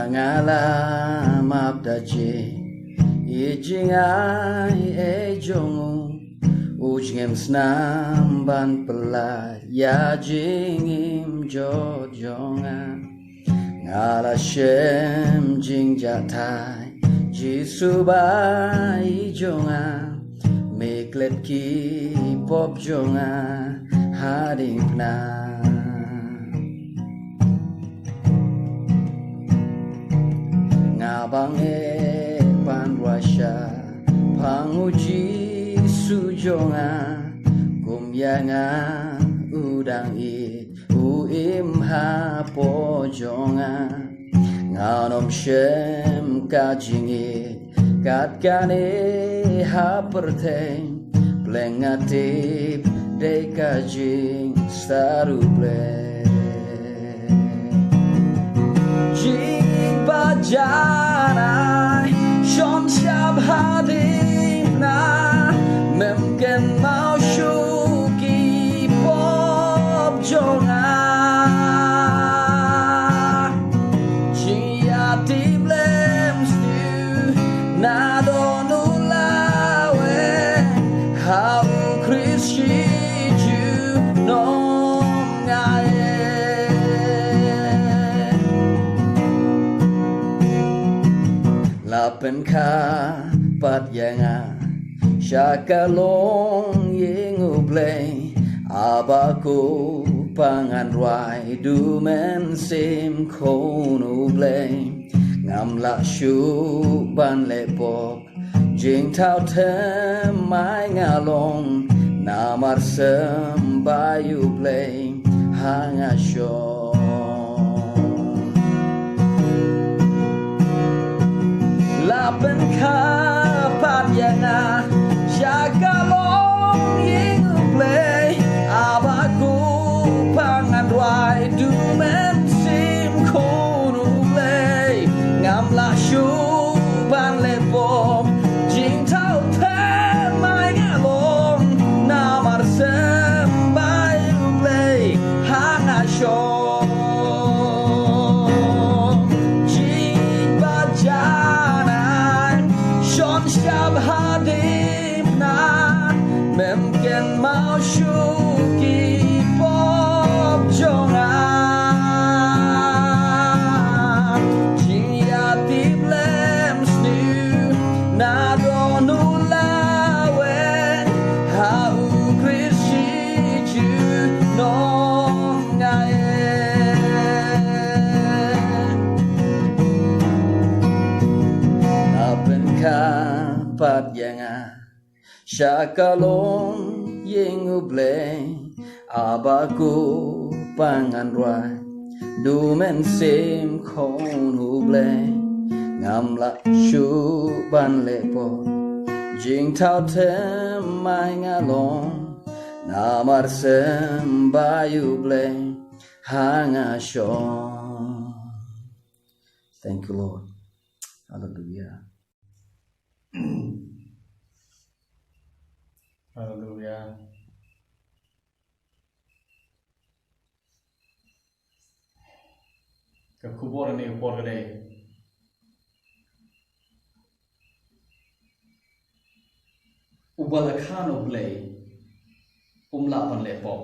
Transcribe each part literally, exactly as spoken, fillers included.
Nga la map da jingïeit jong nga, eh, jong u, u jingim snam ban pyllait ïa jingim jot jong nga. Nga la shem jingjahthait, Jisu bai jong nga, me klet ki pop jong nga hadien pnang. Nga bang eh ban rwai shaphang u Jisu jong nga, kum ïa nga u dang ïeit, u im hapoh jong nga. Ngan ym shem ka jingïeit kat kane ha pyrthei, pleng nga tip dei ka jingstad U Blei. Jingbajan ai shon shap hadien na, mem kynmaw shuh ki pop jong nga. Jingïatip lem sniew, na don u lawei, ha u Khrist Jisu nong nga eh. La pynkha pat ïa nga sha ka longïing U Blei, haba ko pa ngan rwai, du mynsiem khun U Blei. Ngam lah shuh ban leh pop, jingthaw thymmai nga long, namar symbai U Blei ha nga shong. La pynkha pat ïa nga sha ka longïing U Blei, haba ko pa ngan rwai, du mynsiem khun U Blei. Ngam lah shuh ban leh pop, jingthaw thymmai nga long, namar symbai U Blei ha nga shong. Jingbajan ai shon shap hadien na, mem kynmaw shuh ki pop jong nga. Jingïatip lem sniew, na don u lawei, ha u Khrist Jisu nong nga eh. La pynkha pat ïa nga sha ka longïing U Blei, haba ko pa ngan rwai, du mynsiem khun U Blei. Ngam lah shuh ban leh pop, jingthaw thymmai nga long, namar symbai U Blei ha nga shong. Thank you, Lord. Hallelujah. Haleluya. Ka khubor kane ka por ka dei, uba la khan U Blei um lah ban leh pop.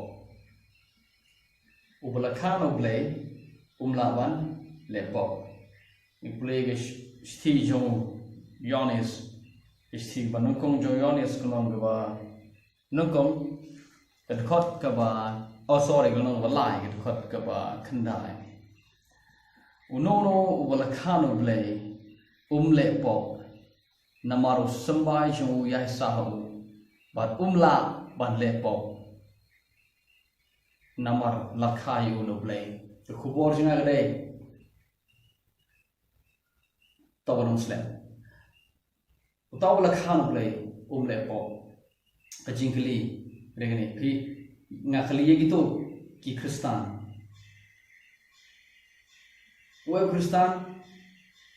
Uba la khan U Blei um lah ban leh pop. Ngi pule ka sh-, shithi jong u Ïoannis, ka shithi ba nyngkong jong u Ïoannis, ka lynnong kaba nyngkong, ka dkhot kaba, oh sorry, ka lynnong kaba lai, ka dkhot kaba khyndai. Uno uno uba la khan U Blei um leh pop, namar u symbai jong u ïaishah ha u, bad um lah ban leh pop, namar la kha ïa u na U Blei. Ka khubor jong nga ka dei, to ba long slem. Uta uba la khan U Blei um leh pop. Ka jingkylli, re kane, phi, nga kylli ïa kito ki Khristan. Uei u Khristan?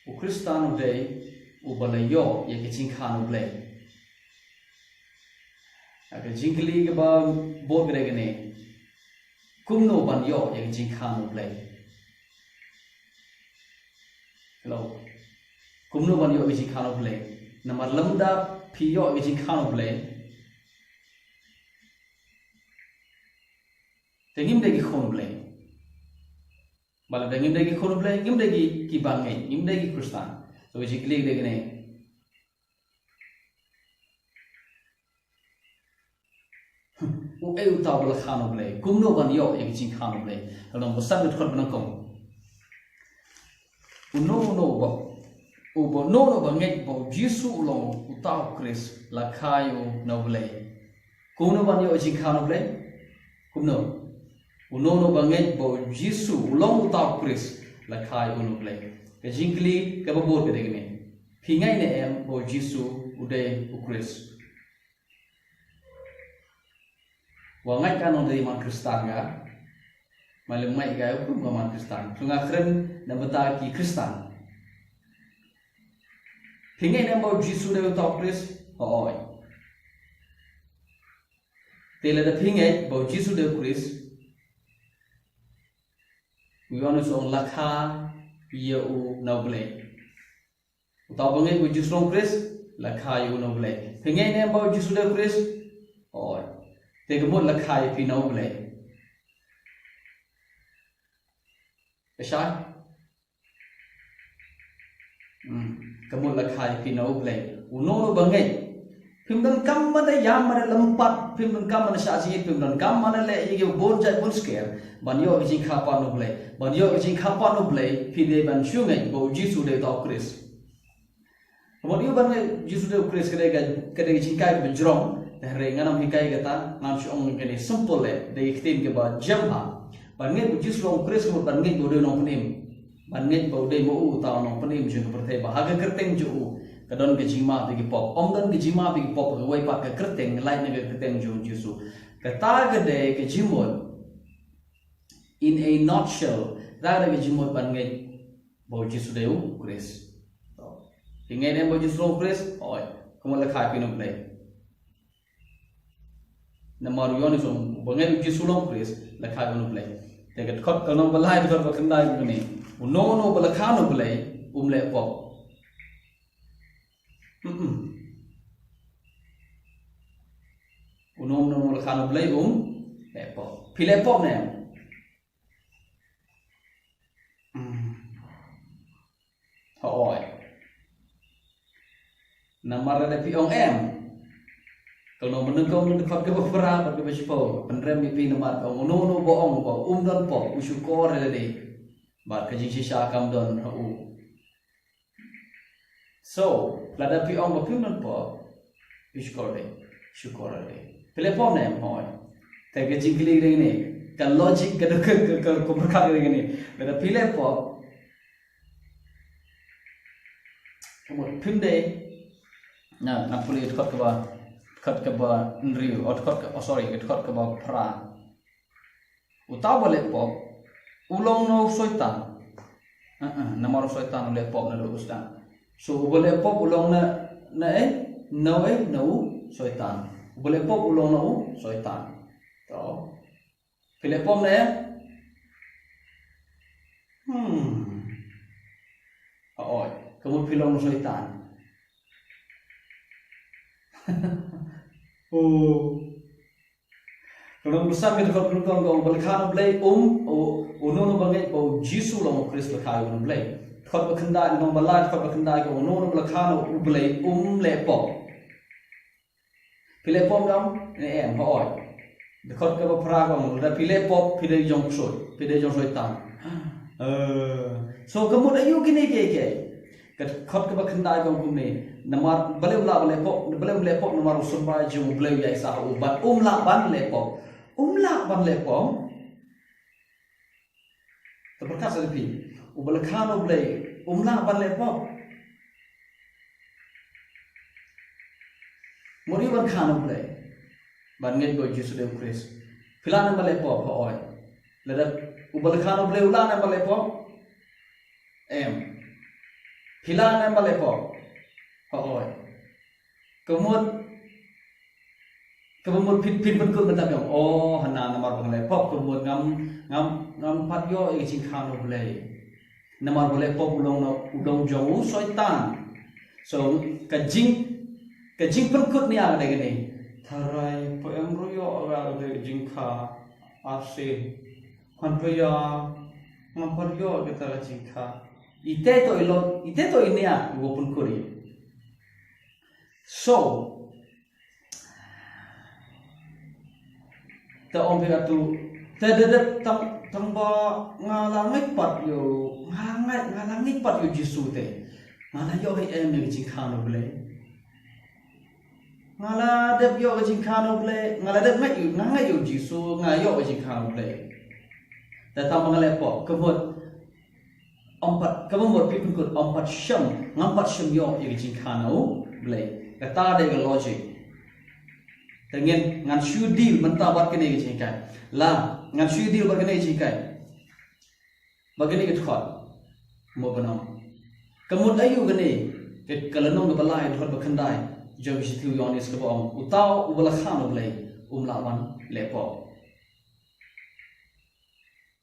U Khristan u dei uba la ïoh ïa ka jingkhan U Blei. Ka jingkylli kaba bud ka dei kane, kumno ban ïoh ïa ka jingkhan U Blei? Lo. Kumno ban ïoh ka jingkha na U Blei? Namar lymda phi ïoh ka jingkha na U Blei, te ngim dei ki khun U Blei. Ba lada ngim dei ki khun U Blei, ngim dei ki, ki bangeit, ngim dei ki Khristan. To ka jingkylli ka dei kane. Uei uta uba la kha na U Blei? Kumno ban ïoh ïa ka jingkha na U Blei? Ka long ba san ka dkhot ba nyngkong. Uno uno uba, uba, uno uno uba ngeit ba U Jisu u long uta U Khrist la kha ïa u na U Blei. Kumno ban ïoh jingkha na U Blei? Kumno? Uno uno uba ngeit ba U Jisu u long uta U Khrist la kha ïa u na U Blei. Ka jingkylli kaba bud ka dei kane. Phi ngeit ne em ba U Jisu u dei U Khrist? Wa ngeit ka nong dei man Khristan ka. Malum ngeit ka u kum ka man Khristan. Phi nga kren na bynta ki Khristan. Phi ngeit ne em ba U Jisu dei uta U Khrist? Hooid. Te lada phi ngeit ba U Jisu dei U Khrist, u Ïoannis u ong la kha ïa u na U Blei. Uta uba ngeit ba U Jisu long U Khrist, la kha ïa u na U Blei. Phi ngeit ne em ba U Jisu dei U Khrist? Hooid. Te ka mut la kha ïa phi na U Blei. Ka shai? Hmm. Ka mut la kha ïa phi na U Blei. Uno uno uba ngeit. Phim donkam ban da ïam ban da lympat, phim donkam ban da shah jingit, phim donkam ban da leh ïa ki bun jait bun sker ban ïoh ka jingkha pat na U Blei. Ban ïoh ka jingkha pat na U Blei, phi dei ban shu ngeit ba U Jisu dei uta U Khrist. Ka mut ïa u ban ngeit Jisu dei U Khrist ka dei ka, ka dei ka jinghikai kaba jrong. Te hynrei ngan ym hikai kata, ngan shu ong kane simple eh, dei ka ktien kaba jem bha. Ban ngeit ba U Jisu long U Khrist ka mut ban ngeit ba u dei u nongpynim. Ban ngeit ba u dei ma u uta u nongpynim jong ka pyrthei, ba ha ka kyrteng jong u ka don ka jingmap ïa ki pop. Ym don ka jingmap ïa ki pop ha kawei pat ka kyrteng, lait na ka kyrteng jong U Jisu. Kata ka dei ka jingmut. In a nutshell, kata ka dei ka jingmut ban ngeit ba U Jisu dei U Khrist. To. Phi ngeit ne em ba U Jisu long U Khrist? Hooid. Ka mut la kha ïa phi na U Blei. Namar u Ïoannis u ong, uba ngeit U Jisu long U Khrist, la kha ïa u na U Blei. Te ka dkhot ka lynnong ba lai, dkhot ba khyndai ka dei kane. Uno uno uba la kha na U Blei, um leh pop. Mm-mm. Uno uno uba la kha na U Blei um leh pop. Phi leh pop ne em? Hmm. Hooid. Namar lada phi ong em, ka long ba nyngkong ka dkhot kaba phra bad kaba shiphew, pynrem ïa phi namar ka ong uno uno ba ong ba um don pop u shukor ïa lade, bad ka jingshisha kam don ha u. So lada phi ong ba phim don pop, phi shukor de, shukor de. Phi leh pop ne em? Hooid. Te ka jingkylli ka dei kane, ka logic ka dei ka, ka, ka, ka pyrkhat ka dei kane. Lada phi leh pop, ka mut phim dei. Na, ngan pule dkhot kaba, dkhot kaba hynriew, oh, dkhot ka, oh, sorry, dkhot kaba phra. Uta uba leh pop u long na u Soitan. Uh-uh, namar u Soitan u leh pop naduh u sdang. So uba leh pop u long na, na ei, na ei, na u Soitan. Uba leh pop u long na u Soitan. To. Phi leh pop ne em? Hmm. Hooid, ka mut phi long na u Soitan. Oh. Ka lynnong ba san ka dkhot ba nyngkong ka ong ba la kha na U Blei um, u, uno uno uba ngeit ba U Jisu long U Khrist la kha ïa u na U Blei. Dkhot ba khyndai, lynnong ba lai, dkhot ba khyndai ka ong uno uno uba la kha na U Blei um leh pop. Phi leh pop ne em? Hooid. Dkhot kaba phra ka ong lada phi leh pop phi dei jong u Soi, phi dei jong u Soitan. Eh, so ka mut aïu kine kiei kiei? Ka dkhot kaba khyndai ka ong kumne, namar balei um lah ban leh pop, balei um leh pop, namar u symbai jong U Blei u ïaisah ha u, bad um lah ban leh pop. Um lah ban leh pop. To pyrkhat sa ïa phi, uba la kha na U Blei um lah ban leh pop? Mut ïa u ban kha na U Blei, ban ngeit ba U Jisu dei U Khrist, phi lah ne em ban leh pop? Hooid. Lada uba la kha na U Blei u lah ne em ban leh pop? Em. Phi lah ne em ban leh pop? Hooid. Ka mut, kaba mut phin, phin pynkut mynta phi ong, oh, hana namar ba nga leh pop ka mut ngam, ngam, ngam pat ïoh ïa ka jingkha na U Blei. Namar ba leh pop u long, u long jong u Soitan. So ka jing, ka jingpynkut nia ka dei kane. Tharai pha em ruh ïoh ka dei jingkha, ase. Khan pha ïa, ngam pat ïoh kita ka jingkha. Ite to i long, ite to i nia u pynkut i. So te ong phi katu, te de de tang, tang ba nga la ngeit pat ïa, nga la ngeit, nga la ngeit pat ïa u Jisu te. Nga la ïoh hi em ïa ka jingkha na U Blei. Nga la dep ïoh ka jingkha na U Blei, nga la dep ngeit ïa, nga ngeit ïa u Jisu, nga ïoh ka jingkha na U Blei. Te tang ba nga leh pop, ka mut, ym pat, kaba mut phi pynkut, ym pat shem, ngam pat shem ïoh ïa ka jingkha na U Blei. Kata dei ka logic. Te ngin, ngan shu deal mynta bad kane ka jinghikai. La, ngan shu deal bad kane ka jinghikai. Bad kane ka dkhot. Mo ban ong. Ka mut aïu kane, ka, ka lynnong kaba lai, dkhot ba khyndai jong ka shithi u Ïoannis kaba ong, uta uba la kha na U Blei um lah ban leh pop.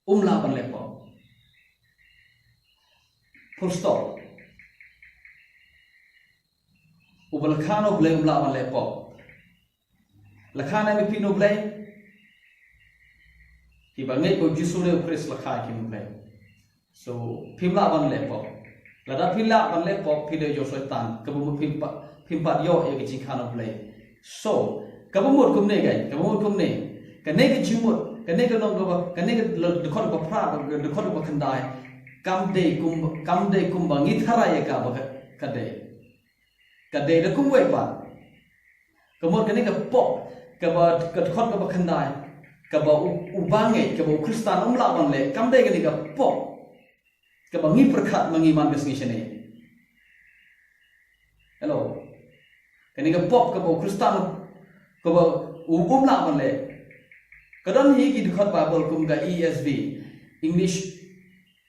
Um lah ban leh pop. Full stop. Uba la kha na U Blei um lah ban leh pop. La kha ne em ïa phi na U Blei? Kiba ngeit ba u Jisu u dei u Khrist la kha ïa ki na U Blei. So phim lah ban leh pop. Lada phi lah ban leh pop, phi dei jong Soitan, kaba mut phim pat, phim pat ïoh ïa ka jingkha na U Blei. So kaba mut kumne, guys, kaba mut kumne. Kane ka jingmut, kane ka long kaba, kane ka dkhot kaba phra, ka dkhot kaba khyndai. Kam dei kum, kam dei kumba ngi tharai ïa ka ba ka, ka dei. Ka dei da kumwei pat. Ka mut kane ka pop, kaba, ka dkhot kaba khyndai, kaba u, uba ngeit, kaba u Khristan um lah ban leh, kam dei kane ka pop kaba ngi pyrkhat ma ngi man ka sngi shane. Hello. Kane ka pop kaba u Khristan, kaba u um lah ban leh. Ka don hi ki dkhot Bible kum ka E S V, English,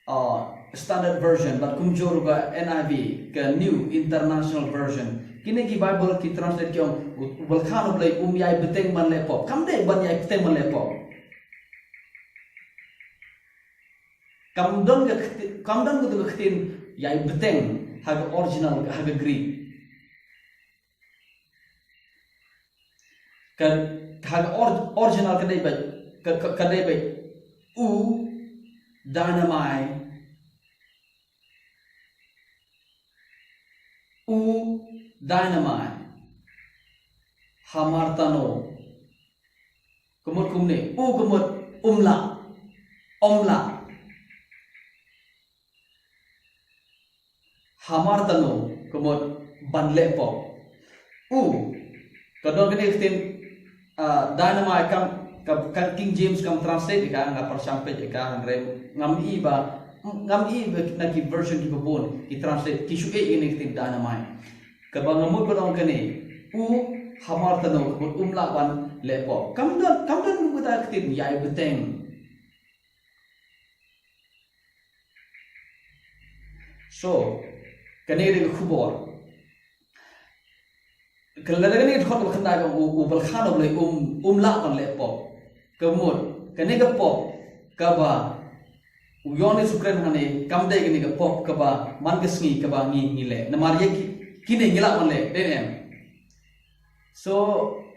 uh, Standard Version, bad kumjuh ruh ka N I V, ka New International Version. Kine ki Bible ki translate ki ong, u, uba la kha na U Blei um ïai bteng ban leh pop. Kam dei ban ïai bteng ban leh pop. Kam don ka kti-, kam don ka ktien ïai bteng ha ka original, ha ka Greek. Ka, ha ka or-, original ka dei beit, ka, ka, ka dei beit u dynamai, u dynamai, hamartano. Ka mut kumne, u ka mut um lah, um lah. Hamartano, ka mut ban leh pop. U, ka don kane ka ktien, ah, dynamai kam, ka, ka King James kam translate ïa ka, nga pyrshang peit ïa ka, hynrei ngam i ba, ngam i ba na ki version kiba bun ki translate, ki shu ïeh ïa kane ka ktien dynamai. Kaba nga mut ban ong kane, u hamartano, ka mut um lah ban leh pop. Kam don, kam don kata ka ktien ïai bteng. So kane ka dei ka khubor. Ka la, kane ka dkhot kaba khyndai ka ong, u, uba la kha na U Blei um, um lah ban leh pop. Ka mut, kane ka pop kaba u Ïoannis u kren hangne, kam dei kane ka pop kaba man ka sngi kaba ngi, ngi leh. Namar ïa ki, kine ngi lah ban leh, dei ne em? So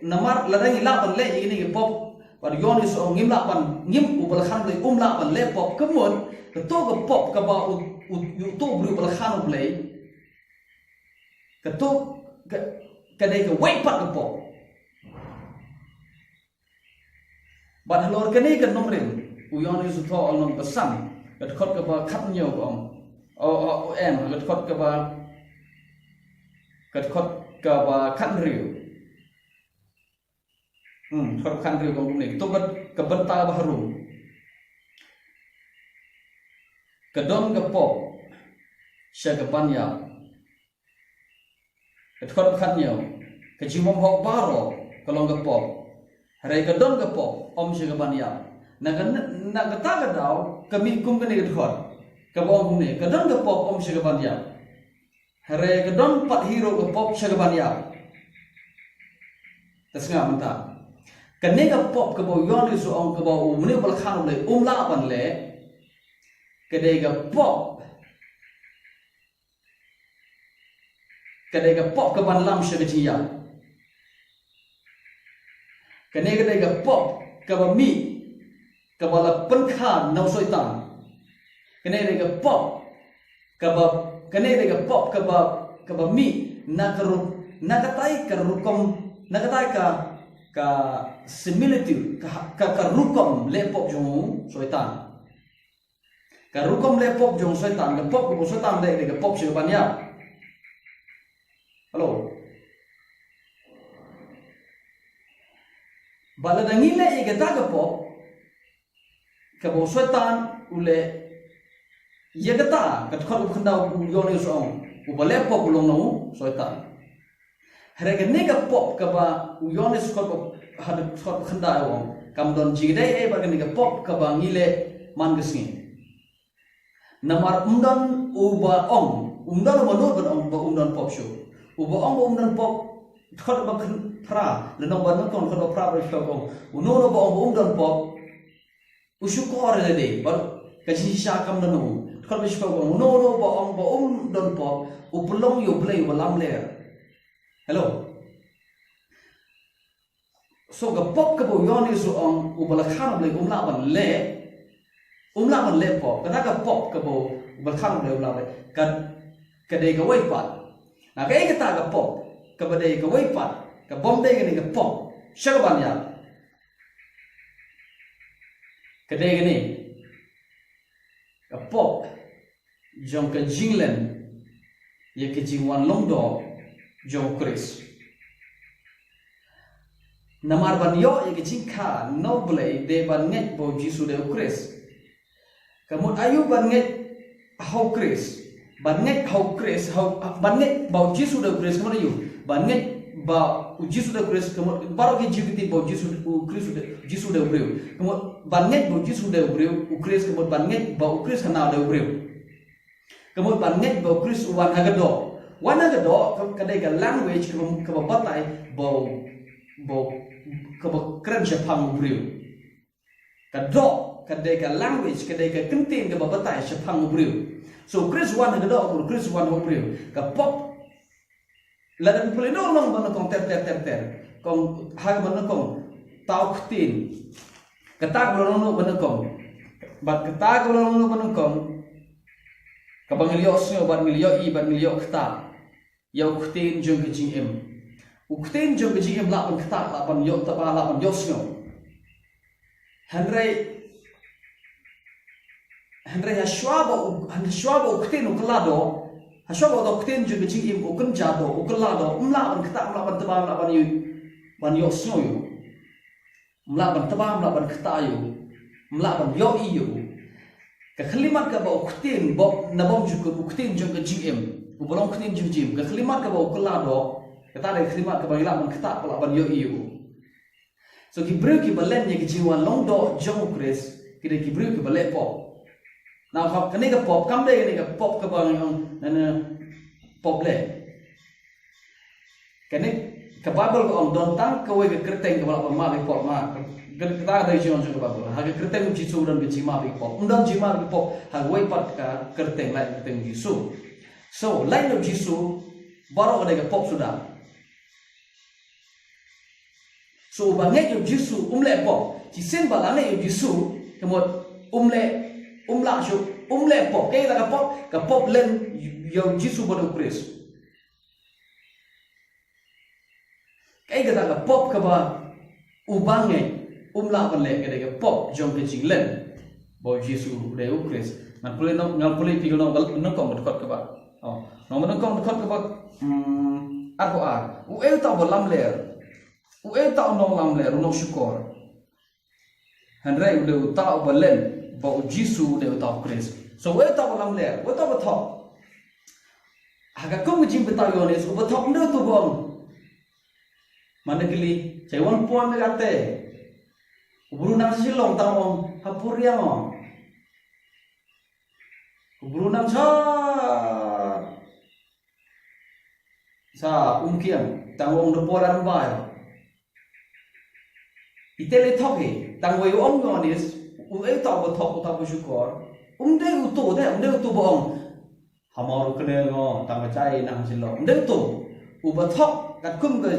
namar lada ngi lah ban leh ïa kine ki pop, bad u Ïoannis u ong ngim lah ban, ngim, uba la kha na U Blei um lah ban leh pop, ka mut kato ka pop kaba u, u, uto u briew uba la kha na U Blei, kato ka, ka dei kawei pat ka pop. Bad halor kane ka nongrim, u Ïoannis u thoh ha lynnong ba san, ka dkhot kaba khathynñiew ka ong. O, o, o, em, ka dkhot kaba, ka dkhot kaba khathynriew. Hmm, dkhot khathynriew ka ong kumne. Kato ka, ka bynta ba harum. Ka don ka pop sha ka ban ïap. Ka dkhot khathynñiew, ka jingbymhok baroh ka long ka pop. Hynrei ka don ka pop ym sha ka ban ïap. Na ka, na kata ka daw ka mih kum kane ka dkhot kaba ong kumne, ka don ka pop ym sha ka ban ïap. Hynrei ka don pat hi ruh ka pop sha ka ban ïap. Te sngap mynta. Kane ka pop kaba u Ïoannis u ong kaba u, une uba la kha na U Blei um lah ban leh. Ka dei ka pop ka dei ka pop ka ban lam sha ka jingïap. Kane ka dei ka pop kaba mih, kaba la pynkha na u Soitan. Kane ka dei ka pop kaba, kane ka dei ka pop kaba, kaba mih na ka ru-, na katai ka rukom, na katai ka, ka similitude, ka, ka, ka rukom leh pop jong u Soitan. Ka rukom leh pop jong u Soitan, ka pop kaba u Soitan leh, ka pop sha ka ban ïap. Hello. Bad lada ngi leh ïa kata ka pop kaba u Soitan u leh, ïa kata ka dkhot kaba khyndai u Ïoannis u ong, uba leh pop u long na u Soitan. Hynrei kane ka pop kaba u Ïoannis dkhot kaba, ha dkhot kaba khyndai u ong, kam don jingïadei ei bad kane ka pop kaba ngi leh man ka sngi. Namar ym don uba ong, ym don uba nud ban ong ba ym don pop shuh. Uba ong ba ym don pop, dkhot ba khyndai, lynnong ba nyngkong dkhot ba phra ba shuh ong, uno uno ba ong ba ym don pop, u shukor ïa lade, bad ka jingshisha kam don u. Dkhot ba shuh ong, uno uno ba ong ba ym don pop, u pynlong ïa U Blei uba lamler. Hello. So ka pop kaba u Ïoannis u ong uba la khan U Blei um lah ban leh, um lah ban leh pop. Kata ka pop kaba uba la khan U Blei um lah ban leh, ka, ka dei kawei pat. Na kaei kata ka pop kaba dei kawei pat, ka bym dei kane ka pop sha ka ban ïap? Ka dei kane ka pop jong ka jinglen ïa ka jingwan long doh jong u Khrist. Namar ban ïoh ïa ka jingkha na U Blei dei ban ngeit ba u Jisu dei u Khrist. Ka mut aïu ban ngeit ha u Khrist? Ban ngeit ha u Khrist, ha u, ban ngeit ba u Jisu dei u Khrist, ka mut aïu? Ban ngeit ba u Jisu dei u Khrist, ka mut baroh ki Jiw ki tip ba u Jisu, u Khrist u dei, Jisu dei u briew. Ka mut ban ngeit ba u Jisu dei u briew, u Khrist, ka mut ban ngeit ba u Khrist hana u dei u briew. Ka mut ban ngeit ba u Khrist u wan ha ka doh. Wan ha ka doh, ka, ka dei ka language kaba, kaba batai ba u, ba u, kaba kren shaphang u briew. Ka doh ka dei ka language, ka dei ka kyntien kaba batai shaphang u briew. So u Khrist wan ha ka doh, u Khrist wan ha u briew. Ka pop, lada phi pule noh lynnong ba nyngkong ter ter ter ter, kong, ha ba nyngkong, ta u ktien. Kata kaba lynnong ba nyngkong. Bad kata kaba lynnong ba nyngkong, kaba ngi la ïohsngew bad ngi la ïohi bad ngi la ïoh ktah ïa u ktien jong ka jingim. U ktien jong ka jingim lah ban ktah, lah ban ïoh taba, lah ban ïohsngew. Hynrei, hynrei hashwa ba u, hashwa ba u ktien u kylla doh, hashwa ba u ktien jong ka jingim u kynja doh, u kylla doh, ym lah ban ktah, ym lah ban taba, ym lah ban ïoh, ban ïohsngew ïa u. Ym lah ban tba, ym lah ban ktah ïa u, ym lah ban ïohi ïa u. Ka khyllipmat kaba u ktien, ba, na bymjukut u ktien jong ka jingim, uba long ktien jong ka jingim, ka khyllipmat kaba u kylla doh, kata dei ka khyllipmat kaba ngi lah ban ktah, ba lah ban ïohi ïa u. So ki briew kiba len ïa ka jingwan long doh jong u Khrist, ki dei ki briew kiba leh pop. Na ka, kane ka pop, kam dei kane ka pop kaba ngi ong, na, na, pop leh. Kane ka Baibl ka ong don tang kawei ka kyrteng kaba lah ban map ïa ki pop, ma. Ka, kata ka dei jingong jong ka Baibl. Ha ka kyrteng u Jisu don ka jingmap ïa ki pop. Ym don jingmap ïa ki pop ha kawei pat ka kyrteng, lait kyrteng u Jisu. So, lait u Jisu, baroh ka dei ka pop suda. So, uba ngeit ïa u Jisu, um leh pop. Shisien ba la ngeit ïa u Jisu, ka mut, um leh, um lah shuh, um leh pop. Kaei kata ka pop, ka pop len ïa u Jisu ba dei u Khrist. Kaei kata ka pop kaba uba ngeit um lah ban leh, ka dei ka pop jong ka jinglen ba u Jisu u dei u Khrist. Ngan pule noh, ngan pule phi noh, nyngkong dkhot kaba. Oh, nyngkong dkhot kaba, hmm, arphew ar. Uei uta uba lamler? Uei uta u nonglamler, u nongshukor? Hynrei u dei uta uba len ba u Jisu u dei uta u Khrist. So uei uta uba lamler, uei uta uba thok? Ha ka kum ka jingbatai u Ïoannis, uba thok ym dei uta uba ong. Mane kylli, sa wan pon na kate. U bru nang Shillong tang ong, ha Puriang ong. U bru nang sa Sa Umkiang, tang ong da Paul Arambai. Ite le thok hi, tang wei ong Ïoannis, uei uta uba thok, uta uba shukor. Um dei uto, dei, um dei uto ba ong. Ha Mawryngkneng ong, tang ba jai nang Shillong. Um dei uto. Uba thok katkum ka,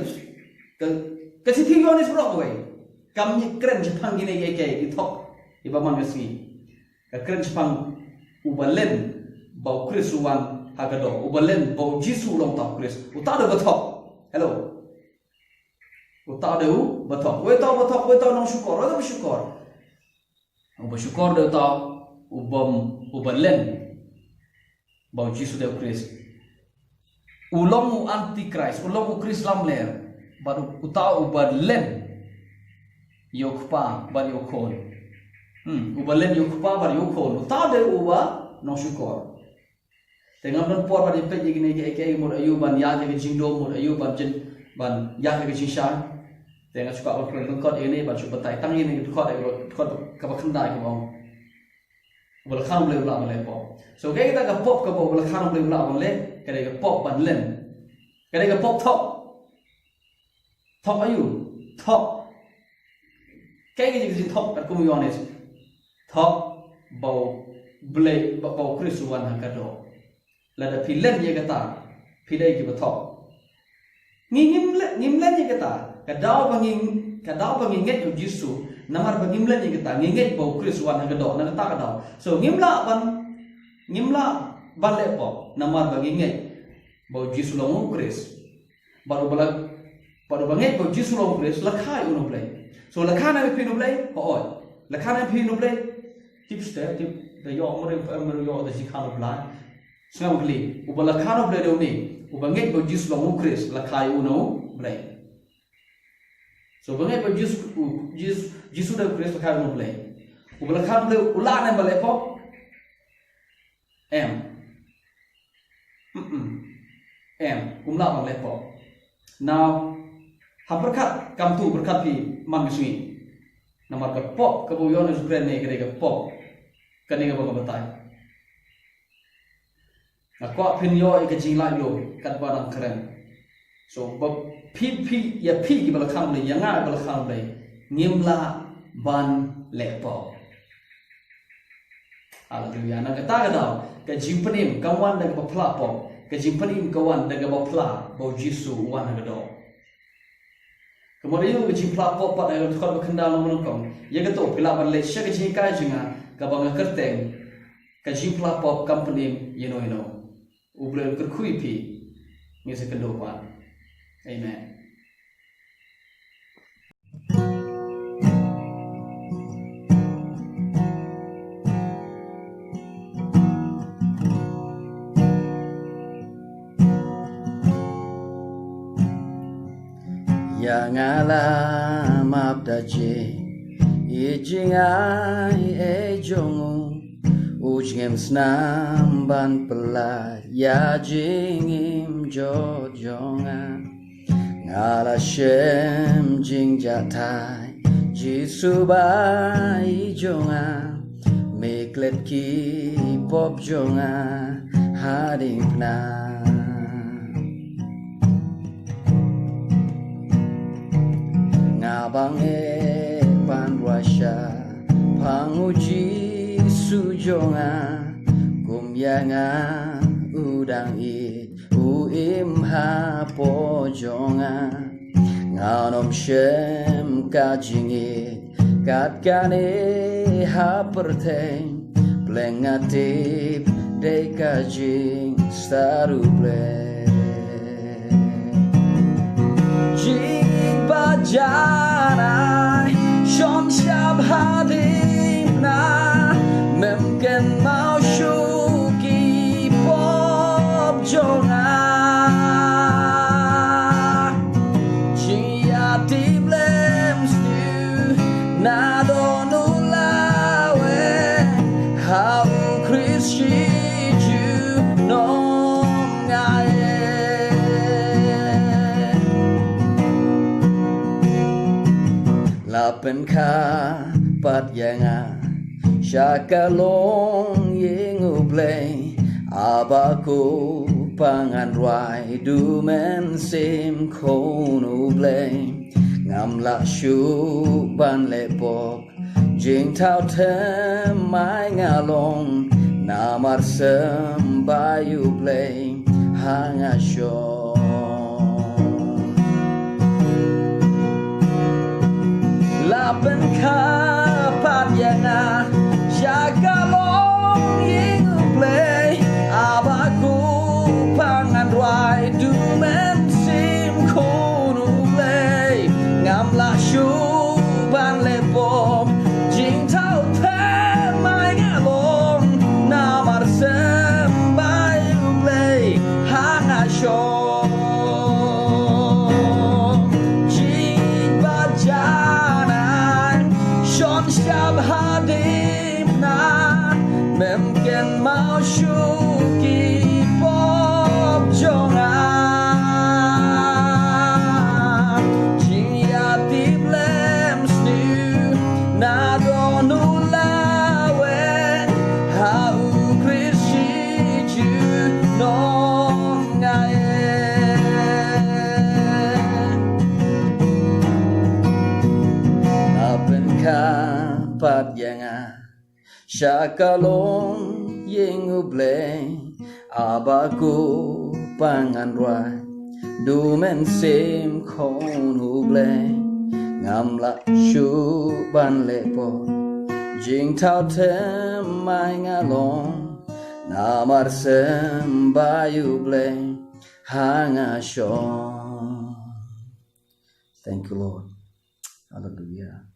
ka, ka shithi u Ïoannis baroh kawei. Kam ngi kren shaphang kine kiei kiei ki thok kiba man ka sngi. Ka kren shaphang uba len ba u Khrist u wan ha ka doh, uba len ba u Jisu u long uta u Khrist. Uta u dei uba thok. Hello. Uta u dei uba thok. Uei uta uba thok, uei uta u nongshukor, uei uta uba shukor. Uba shukor u dei uta uba, uba len ba u Jisu u dei u Khrist. U long u Antichrist, u long u Khrist lamler. Bad u, uta uba len ïa u Kpa bad ïa u Khun. Hmm, uba len ïa u Kpa bad ïa u Khun. Uta u dei uba nongshukor. Te ngam don por ban ïa peit ïa kine kiei kiei, mut aïu ban ïaid ïa ka jingdum, mut aïu ban jin, ban ïaid ïa ka jingshai. Te nga shu kwah ban kren lyngkot ïa kine, ban shu batai tang ïa kine ki dkhot, ïa ka dkhot kaba khyndai kaba ong, uba la khan U Blei um lah ban leh pop. So kaei kata ka pop kaba uba la khan U Blei um lah ban leh? Ka dei ka pop ban len. Ka dei ka pop thok. Thok aïu? Thok. Kaei ka jingthok katkum u Ïoannis? Thok ba u Blei, ba, ba u Khrist u wan ha ka doh. Lada phi len ïa kata, phi dei kiba thok. Ngi ngim le-, ngim len ïa kata. Ka daw ba ngi, ka daw ba ngi ngeit ïa u Jisu, namar ba ngim len ïa kata, ngi ngeit ba u Khrist u wan ha ka doh, na kata ka daw. So ngim lah ban, ngim lah ban leh pop, namar ba ngi ngeit ba u Jisu long u Khrist. Bad uba la, bad uba ngeit ba u Jisu long u Khrist, la kha ïa u na u Blei. So la kha na phi na u Blei? Hooid. La kha na phi na u Blei? Tip stet, tip da ïoh, mare, mare ïoh da shi kha na u Blei. Sngap kli, uba la kha na u Blei dei une uba ngeit ba u Jisu long u Khrist, la kha ïa u na u Blei. So uba ngeit ba u Jisu, u Jisu, Jisu dei u Khrist, la kha ïa u na u Blei. Uba la kha na u Blei u lah ne ba leh pop? Em. Mm-mm. Em, um lah ban leh pop. Now, ha pyrkhat, kam tu pyrkhat phi man ka sngi. Namar ka pop kaba u Ïoannis u kren ne ka dei ka pop. Kane kaba nga batai. Nga kwah phin ïoh ïa ka jinglaitluid katba dang kren. So ba phi, phi, ïa phi kiba la kha na u Blei, ïa nga ba la kha na u Blei, ngim lah ban leh pop. Haleluia. Na kata ka daw, ka jingpynim kam wan da kaba phla pop. Ka jingpynim ka wan da kaba phla ba u Jisu u wan ha ka doh. Ka mut ïa ka jingphla pop pat ha ka dkhot ba khyndai long ba nyngkong. Ïa kato phi lah ban leit sha ka jinghikai jong nga kaba nga kyrteng Ka Jingphla Pop Kam Pynim Ïano Ïano. U Blei un kyrkhu ïa phi. Ngin sa ïakynduh pat. Amen. Ïa nga la map da jingïeit jong u, u jingim snam ban pynlait ïa jingim jot jong nga. Nga la shem jingjahthait, Jisu Baïeit jong nga, me klet ki pop jong nga ha diengphna. Nga bang eh ban rwai shaphang u Jisu jong nga, kum ïa nga u dang ïeit, u im hapoh jong nga. Ngan ym shem ka jingïeit kat kane ha pyrthei, pleng nga tip dei ka jingstad U Blei. Jingbajan ai shon shap ha diengphna, mem kynmaw shuh ki pop jong nga. Jingïatip lem sniew na don u lawei, ha u Khrist shi junom nga ïeng. La pynkha pat ïa nga sha ka longïing U Blei, Abba Kpa ngan rwai, du Mynsiem Khun U Blei. Ngam lah shuh ban leh pop, jingthaw thymmai nga long, namar symbai U Blei ha nga shong. Ka pat ïa nga sha ka longïing U Blei, haba ko pang ngan rwai, du mynsiem khun U Blei. Ngam lah shuh ban leh pop, jingthaw them ai nga long, namar symbai U Blei ha nga shong. Jied ba jan ai shon shap hadien na, mem kynmaw shuh ki pop jong nga. Jingïatiplem sniew na don u lawei, ha U Khrist Jisu nong nga ïeng. Haba ka pat ïa nga sha ka longïing U Blei, haba ko pang ngan rwai, du mynsiem khun U Blei. Ngam lah shuh ban leh pop, jingthaw them ai nga long, namar symbai U Blei ha nga shong. Thank you, Lord. Hallelujah.